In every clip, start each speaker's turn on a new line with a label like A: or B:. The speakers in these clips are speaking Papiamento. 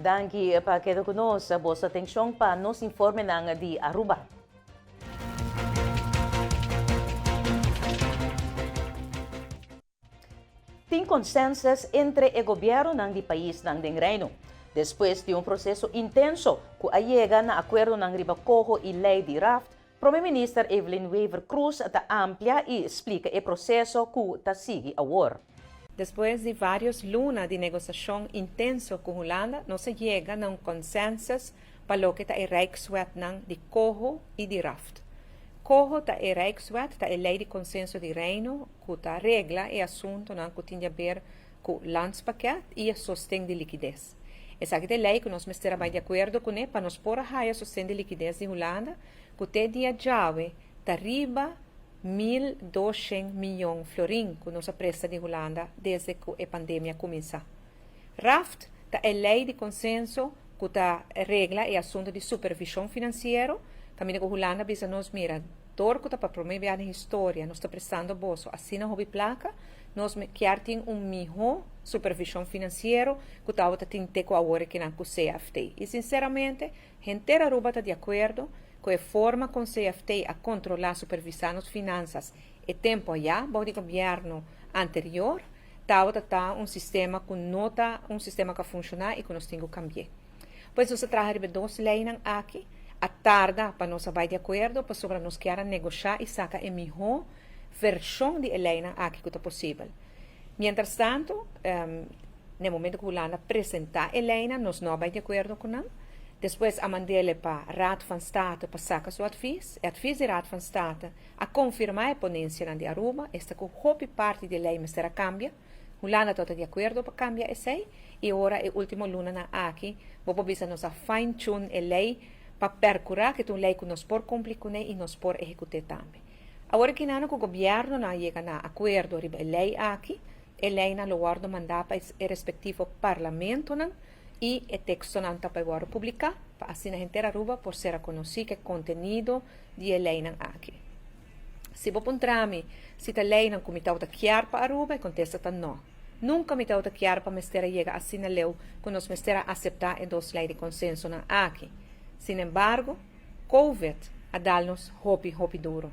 A: Danki pa keda ku nos. Boso atenshon pa nos informenan di Aruba. Tin consensus entre e gobiernonan di paisnan den Reino, despues di un proceso intenso cu a yega na acuerdonan riba coho y ley di raft, Prome Minister Evelyn Wever-Croes ta amplia y splica e proceso cu ta sigui awor.
B: Despues di varios luna di negociacion intenso cu Hulanda nos a yega na un consensus pa loke ta e Rijkswetnan di coho y di raft. Coho ta e Rijkswet ta e ley di consenso di Reino ku ta regla e asuntunan ku tin di aber ku landspakket i e sosten di likides. Esaki ta e lei ku nos mester a bai di akuerdo kuné pa nos por a haya sosten di likides di Hulanda ku te dia djawe ta riba 1200 miyon florin ku nos a presta di Hulanda desde ku e pandemia kuminsá. Raft ta e lei di konsenso ku ta regla e asuntu di supervishon finansiero kaminda ku Hulanda bisa nos mira Dor ku ta pa promé bia den historia nos ta prestando boso asina hopi plaka, nos kier tin un mihó supervishon finansiero ku tabata tin te ku awor ekinan ku CFT. I sinseramente, henter Aruba ta di akuerdo ku e forma kon CFT a kontrolá supervisá nos finansas e tempu ayá bou di gobièrnu anterior tabata ta un sistema ku no ta un sistema ku a funshoná i ku nos tin ku kambi'é. Pues nos a traha riba e dos leinan aki. A tarda pa nos a bai di akuerdo pasobra nos kier a negoshá i saka e mihó vershon di e leinan aki ku ta posibel. Mientras tanto, na e momento ku Hulanda presentá e leinan nos no a bai di akuerdo ku nan. Despues a mand'ele pa Raad van State pa saka su advis. E advis di Raad van State a konfirmá e ponensianan di Aruba, esta ku hopi parti di e lei mester a kambia. Hulanda tabata di akuerdo pa kambia esei i ora e último lunanan aki bo por bisa nos a fine tune e lei pa perkurá ku ta un lei ku nos por kumpli kuné i nos por ehekut'é tambe. Awor e kinano ku gobièrnunan a yega na akuerdo riba e lei aki, e leinan lo wòrdu mandá pa e respektivo parlamentonan i e tekstonan ta bai wòrdu publiká pa asina henter Aruba por ser a konosí ku e kontenido di e leinan aki. Si bo puntra mi si ta leinan ku mi tabata kier pa Aruba, e kontesta ta no. Nunka mi tabata kier pa mester a yega asina leu ku nos mester a aseptá e dos lei di konsensonan aki. Sinembargo, Covid a dal nos hopi, hopi duru.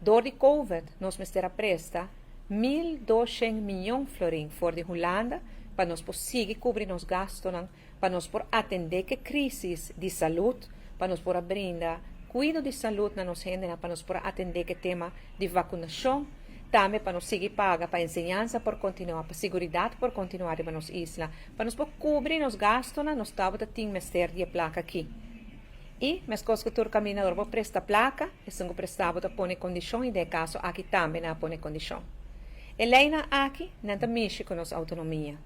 B: Dor di Covid nos mester a presta 1200 miyon florin for di Hulanda pa nos por sigui kubri nos gastunan pa nos por atendé ku e krísis di salud, pa nos por a brinda kuido di salud na nos hendenan, pa nos por a atendé ku e tema di vakunashon, tambe pa nos sigui paga pa enseñansa por kontinuá, pa siguridat por kontinuá riba nos isla, pa nos por kubri nos gastunan, nos tabata tin mester di e plaka aki. I, meskos ku tur kaminda ora bo presta plaka, esun ku presta bo ta pone kondishon i den e kaso aki tambe nan a pone kondishon. E leinan aki, nan ta mishi ku nos outonomia.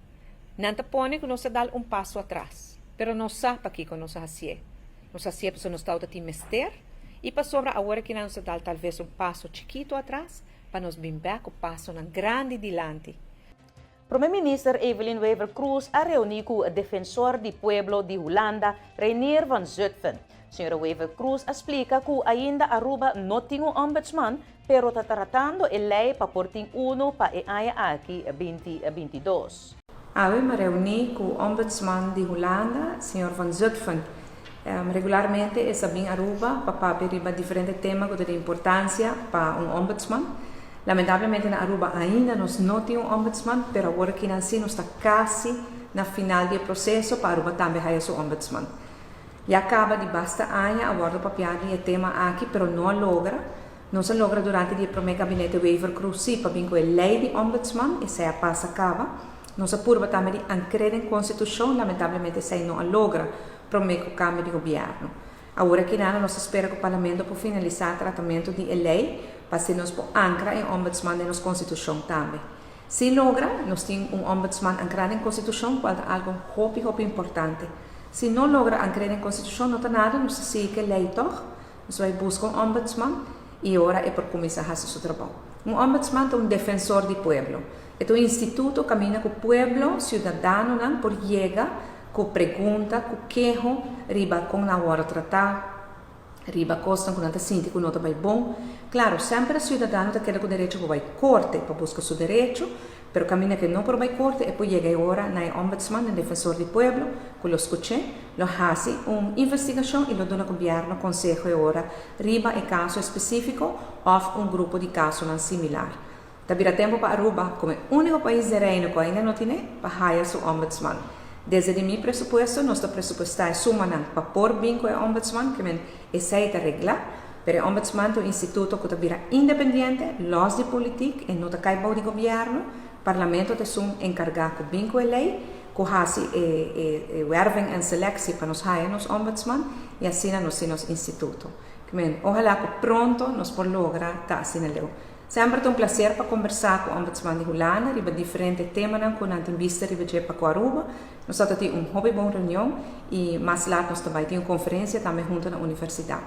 B: Nan ta pone ku nos a dal un paso atras, pero nos sa pakiko nos a hasié. Nos hasié pasobra nos tabata tin mester i pasobra awor aki nan nos a dal talves un paso chikitu atras pa nos bin bèk ku pasonan grandi dilanti.
A: Prome Minister Evelyn Wever-Croes a reuni ku Defensor di Pueblo di Hulanda, Reinier van Zutphen. Señora Wever-Croes a splika ku ainda Aruba no tin un ombudsman, pero ta tratando e lei pa por tin unu pa e aña aki 2022.
B: Awe mi a reuní ku Ombudsman di Hulanda, señor Van Zutphen. Regularmente e sa bin Aruba pa papia riba diferente tema ku ta di importansia pa un ombudsman. Lamentablemente na Aruba ainda nos no tin un ombudsman, pero awor akinan sí nos ta kasi na final di e proseso pa Aruba tambe haya su ombudsman. Ya kaba di basta aña a wòrdu papiá di e tema aki, pero no a logra. Nos a logra durante di e promé gabinete Wever-Croes sí pa bin ku e lei di ombudsman, esei a pasa kaba. Nos a purba tambe di ankr'é den konstitushon, lamentablemente esei no a logra promé ku kambio di gobièrnu. Awor aki nada nos ta spera ku parlamento por finalisá tratamentu di e lei pa asina nos por ankra e ombudsman den nos konstitushon tambe. Si logra, nos tin un ombudsman ankrá den konstitushon kual ta algu hopi hopi importante. Si no logra ankr'é den konstitushon no ta nada, nos ta sigui ku e lei tòg. Nos bai buska un ombudsman i ora e por kuminsá hasi su trabou. Un ombudsman ta un defensor di pueblo. E ta un instituto kaminda ku pueblo, siudadanonan, por yega ku pregunta, ku keho riba kon nan a wòrdu tratá. Riba kosnan ku nan ta sinti ku no ta bai bon. Klaro, semper e siudadano ta keda ku derecho pa bai korte pa buska su derecho, pero kaminda ku e no por bai korte e por yega e ora na e ombudsman, e defensor di pueblo, ku lo skuch'é, lo hasi un investigashon i lo duna gobièrnu konseho e ora riba e kaso espesífiko òf un grupo di kasonan similar. Ta bira tempu pa Aruba, komo e úniko pais den Reino ku ainda no tine, pa haya su ombudsman. Desde di mi presupuesto nos ta presupuestá e sumanan pa por bin ku e ombudsman, ke men esei ta reglá, pero e ombudsman ta un instituto ku ta bira independiente, lòs di politik, e no ta kai bou di gobièrnu, parlamento ta esun enkargá ku bin ku e lei, ku hasi e e werving en seleksie pa nos haya nos ombudsman i asina nos tin nos instituto. Ke men ohalá ku pronto nos por logra ta asina leu. Semper ta un placer pa combersa cu Ombudsman di Hulanda riba diferente temanan cu nan tin bista riba dje pa cu Aruba. Nos ta tin un hopi bon reunion y mas laat nos ta bay tin un conferencia tambe hunto na Universidad.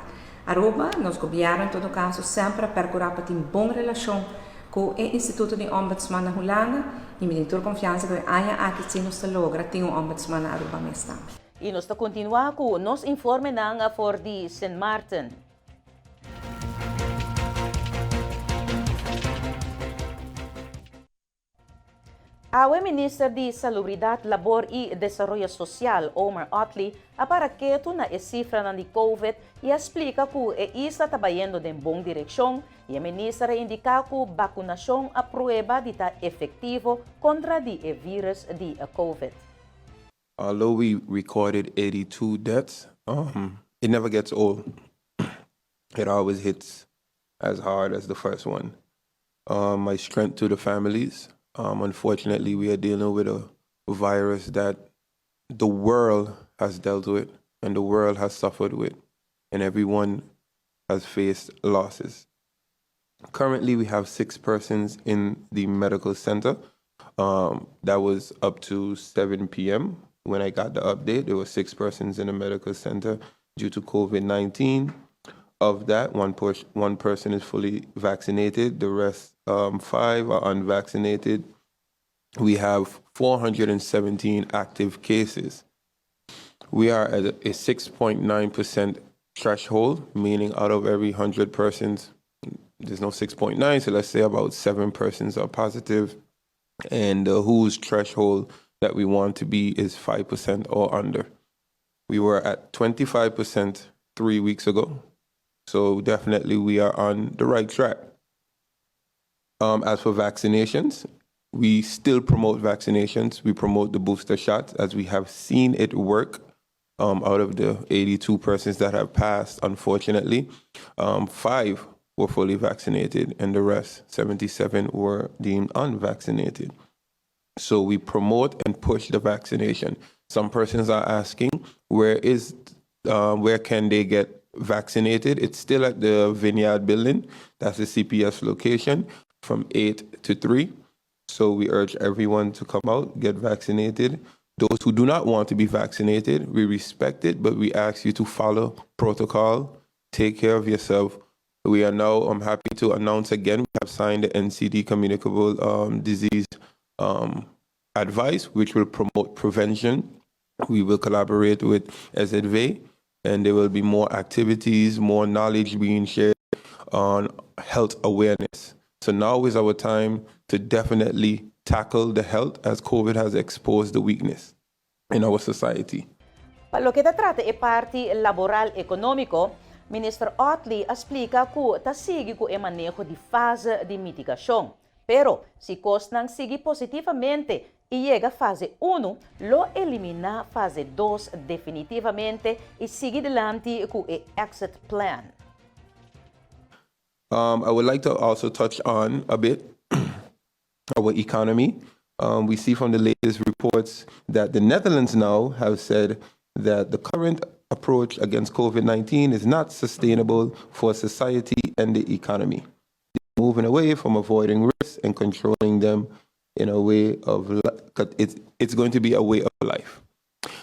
B: Aruba, nos gobierno en todo caso, semper a percura pa tin bon relacion cu e Instituto di Ombudsman na Hulanda y mi tin tur confiansa cu e aña aki si nos ta logra tin un Ombudsman na Aruba mes tambe.
A: Y nos ta continua cu nos informenan for di Sint Maarten. Awe Minister di Salubridat, Labor i Desaroyo Sosial, Omar Otley, a para ketu na e sifranan di Covid i a splika ku e isla ta bayendo den bon direkshon i e minister a indiká ku bakunashon a prueba di ta efektivo kontra di e vírus di Covid.
C: Although we recorded 82 deaths, um, it never gets old. It always hits as hard as the first one. Um, my strength to the families. Um, unfortunately, we are dealing with a virus that the world has dealt with and the world has suffered with, and everyone has faced losses. Currently, we have six persons in the medical center. Um, that was up to 7 p.m. When I got the update, there were six persons in the medical center due to COVID 19. Of that, one, one person is fully vaccinated, the rest, um, five, are unvaccinated. We have 417 active cases. We are at a 6.9% threshold, meaning out of every 100 persons, there's no 6.9, so let's say about seven persons are positive, and the WHO's threshold that we want to be is 5% or under. We were at 25% 3 weeks ago, so definitely we are on the right track. As for vaccinations, we still promote vaccinations. We promote the booster shots as we have seen it work. Out of the 82 persons that have passed, unfortunately, five were fully vaccinated and the rest, 77, were deemed unvaccinated. So we promote and push the vaccination. Some persons are asking, where can they get vaccinated? It's still at the Vineyard Building. That's the CPS location from 8 to 3. So we urge everyone to come out, get vaccinated. Those who do not want to be vaccinated, we respect it, but we ask you to follow protocol, take care of yourself. We are now, I'm happy to announce again, we have signed the NCD communicable disease advice, which will promote prevention. We will collaborate with SZV, and there will be more activities, more knowledge being shared on health awareness. So now is our time to definitely tackle the health as COVID has exposed the weakness in our society.
A: Pa loke ta trata e parti laboral ekonómiko, Minister Otley a splika ku ta sigui ku e maneho di fase di mitigashon. Pero, si kosnan sigui positivamente i yega fase 1, lo eliminá fase 2 definitivamente i sigui dilanti ku e exit plan.
C: I would like to also touch on a bit our economy. We see from the latest reports that the Netherlands now have said that the current approach against COVID 19 is not sustainable for society and the economy. They're moving away from avoiding risks and controlling them in a way of, it's going to be a way of life.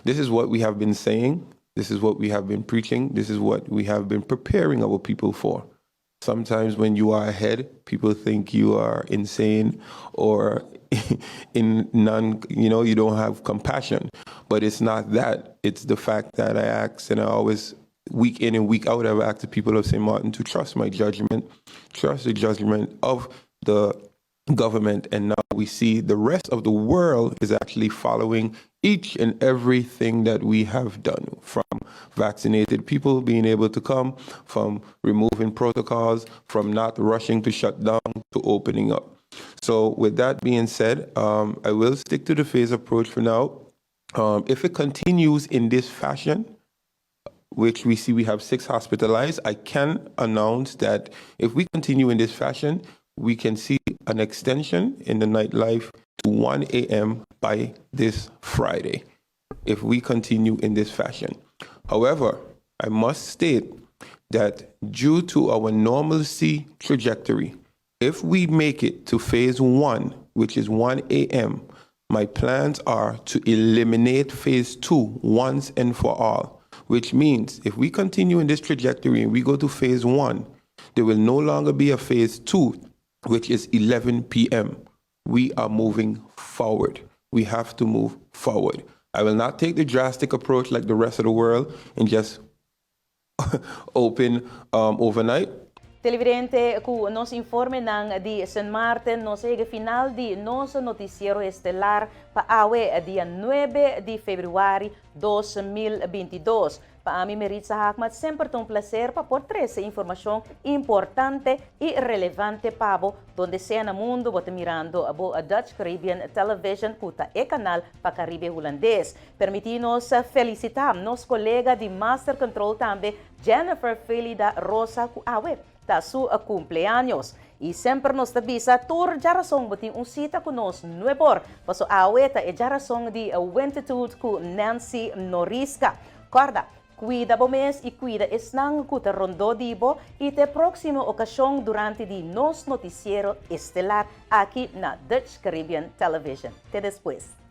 C: This is what we have been saying. This is what we have been preaching. This is what we have been preparing our people for. Sometimes when you are ahead, people think you are insane or in non, you don't have compassion. But it's not that. It's the fact that I ask and I always Week in and week out, I've asked the people of St. Martin to trust my judgment, trust the judgment of the government. And now we see the rest of the world is actually following each and everything that we have done from vaccinated people being able to come, from removing protocols, from not rushing to shut down to opening up. So, with that being said, um, I will stick to the phase approach for now. Um, if it continues in this fashion, which we see we have six hospitalized, I can announce that if we continue in this fashion, we can see an extension in the nightlife to 1 a.m. by this Friday, if we continue in this fashion. However, I must state that due to our normalcy trajectory, if we make it to phase one, which is 1 a.m., my plans are to eliminate phase two once and for all, which means if we continue in this trajectory and we go to phase one, there will no longer be a phase two, which is 11 p.m. We are moving forward. We have to move forward. I will not take the drastic approach like the rest of the world and just open um, overnight.
A: Televidente, ku nos informenan di Sint Maarten nos a yega final di nos noticiero estelar pa awe dia 9 di februari 2022. Pa ami Meritza Haakmat semper ta un placer pa por trece informacion importante y relevante pa bo donde sea na mundo bo ta mirando bo Dutch Caribbean Television cu ta e canal pa Caribe Hulandes. Permiti nos felicita nos colega di Master Control tambe Jennifer Felida Rosa cu awe ta su cumpleaños. Y semper nos ta bisa tur djarason bo tin un cita cu nos nuebor, paso awe ta e djarason di Wentitude cu Nancy Norisca. Corda, cuida bo mes y cuida esnan cu ta rondó di bo y te proximo ocasion durante di nos noticiero estelar aki na Dutch Caribbean Television. Te despues.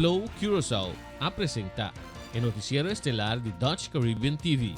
D: Flow Curaçao a presenta e noticiero estelar di Dutch Caribbean TV.